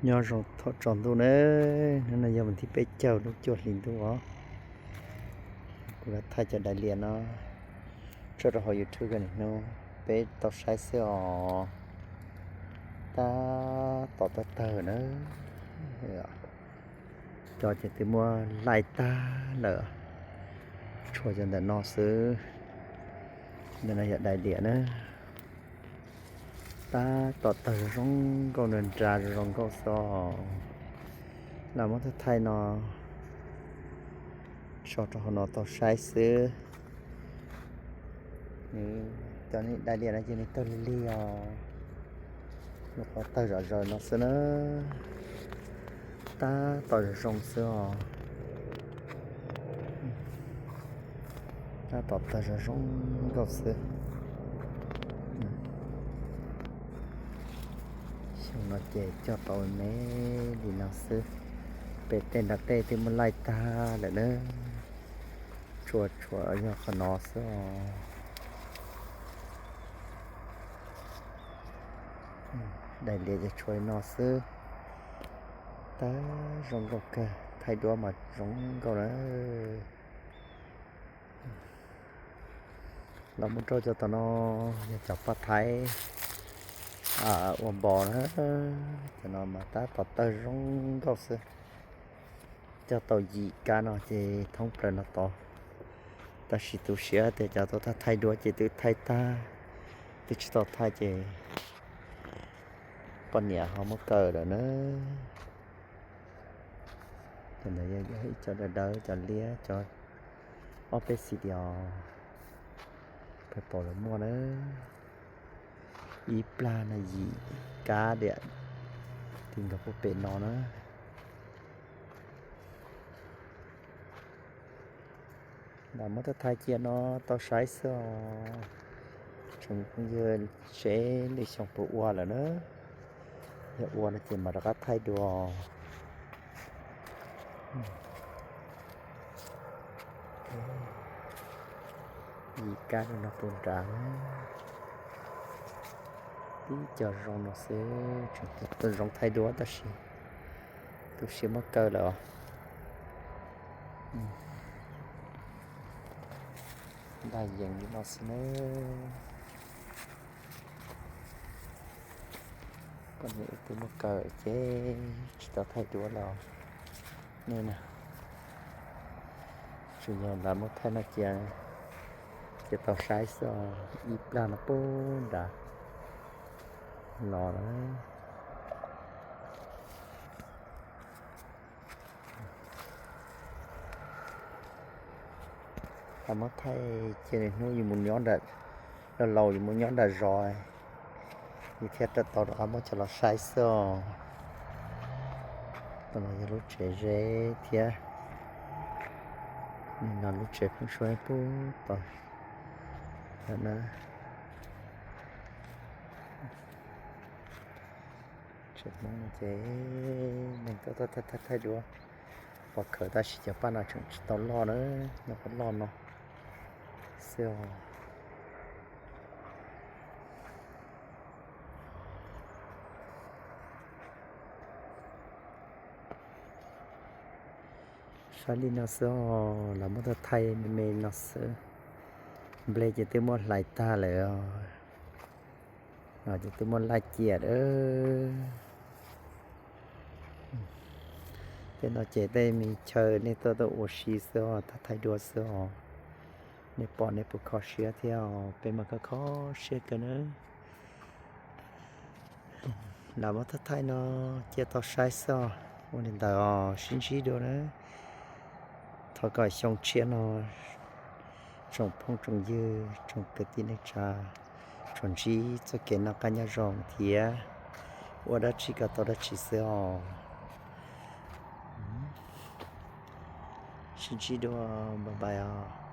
Nyob zoo thaum tsaus ntuj na, hnub no yog vas thib peb caug lub cuaj hlis ntuj os. Kuv yuav thaij cov daim lias no tso rau hauv YouTube koj niam hnub, peb tau saib xwb os. Tab tom tawg tawg na. Cov ces twb muab laij tag lawm, tshuav cov ntawm no xwb. Ntawm no yog daim lias na. Tab tom tawg zoo zoo nkauj, nra nra zoo zoo nkauj xwb os. Lam muab thaij thaij no tso rau hauv no tau saib xwb. Cov daim lias no ces nws tawg lig lig os. Nws qhov tawg zom zaws no xwb na. Tab tom zoo zoo xwb os. Tab tom tawg zoo zoo nkauj xwb. Xyoo no ces cog tau me li no xwb. Pem tej nram tej twb muab laij tag lawm na. Tshuav tshuav yog qhov no xwb os. Daim lias ces tshuav li no xwb. Tab zoo nkauj kawg, thaij duab mas zoo nkauj na. Los mus rau cov tom no yog cov paj thaib ua npos na. Cov no mas tab tom tawg zoo nkauj xwb. Cog tau yim kab no ces thoob plaws no tod. Tab sis tu siab tias cov tau thaij thaij duab ces twb thaij tag, twb tsis tau thaij ces poj niam ho muab kaw lawm na. Cov ntawd yog ib co dawb dawb, cov liab, cov ob peb xim diam, pheej pom lawv muaj na. Ib plag no yim kab diam, ti nkaus puag pem no na. Lam muab thaij thaij cia no tau saib xwb os. Tsoom phooj ywg, seb lwm xyoo puas ua lawm na. Yog ua no ces mam rov qab thaij dua. Yim kab no puag nrad, tib co zoo no xwb, tseem tau zoo thaij dua tab sis tu siab muab kaw lawm os. Ntaj yees li no xwb na. Poj niam wb twb muab kaw ces tsis tau thaij duab los nej na. Tsuas yog lam muab thaij no cia, cia tau saib xwb os. Ib plag no puag nrad los lawm. Lam muab thaij cia, niaj hnub yus mus nyob nram, laus laus yus mus nyob nram zos, yus thiaj tau rov qab muab coj los saib xwb os. Tam no yog lub tsev ze thiab. Nim no lub tsev pheeb suab puag tom na. Tsev Hmoob no ces neeg tuaj tuaj thaij thaij duab pom khawv tab sis cov paj no tseem tsis tau loj na, nyob qhov loj no xwb os. Saib li no xwb os, los muab thaij thaij me me no xwb. Nplej ces twb muab hlais tag lawm os. Ces twb muab laij ciam lawm. Tej no ces tej me chaw nej tuaj tuaj ua si xwb os, thaij thaij duab xwb os. Nej pom nej puas kho siab thiab os, peb mas kho kho siab kawg na. Lam muab thaij thaij no cia tau saib xwb os. Ua li ntawd os, sib ntsib dua na. Thov kom xyoo tshiab no tsoom phooj tsoom ywg, tsoom kwv tij neej tsa, tsuas ntsib txoj kev noj qab nyob zoo thiab ua dab tsi kom tau dab tsi xwb os. Sib ntsib dua, bye bye os.